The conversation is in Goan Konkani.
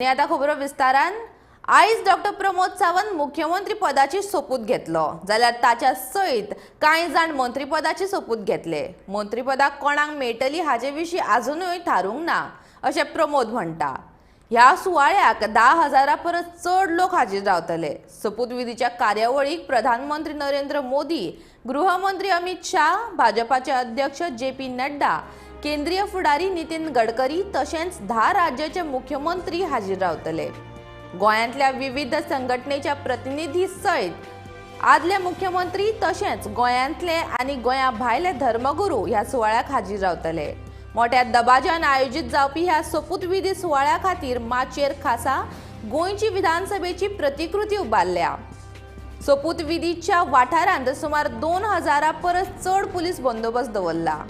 आनी आतां खबरो विस्तारान. आयज डॉक्टर प्रमोद सावंत मुख्यमंत्री पदाची सोपूत घेतलो, जाल्यार ताच्या सयत कांय जाण मंत्रीपदाची सोपूत घेतले. मंत्रीपदाक कोणाक मेळटली हाजे विशीं आजुनूय थारूंक ना अशें प्रमोद म्हणटा. ह्या सुवाळ्याक 10,000 परस चड लोक हाजीर रावतले. सोपूतविधीच्या कार्यावळीक प्रधानमंत्री नरेंद्र मोदी, गृहमंत्री अमित शाह, भाजपाचे अध्यक्ष जे पी नड्डा, केंद्रीय फुडारी नितीन गडकरी तशेंच 10 राज्याचे मुख्यमंत्री हाजीर रावतले. गोंयांतल्या विविध संघटनेच्या प्रतिनिधी सयत आदले मुख्यमंत्री तशेंच गोंयांतले आनी गोंया भायले धर्मगुरू ह्या सुवाळ्याक हाजीर रावतले. मोठ्या दबाज्यान आयोजीत जावपी ह्या सोपूतविधी सुवाळ्या खातीर माचयेर खासा गोंयची विधानसभेची प्रतिकृती उबारल्या. सोपूतविधीच्या वाठारांत सुमार 2,000 परस चड पुलीस बंदोबस्त दवरला.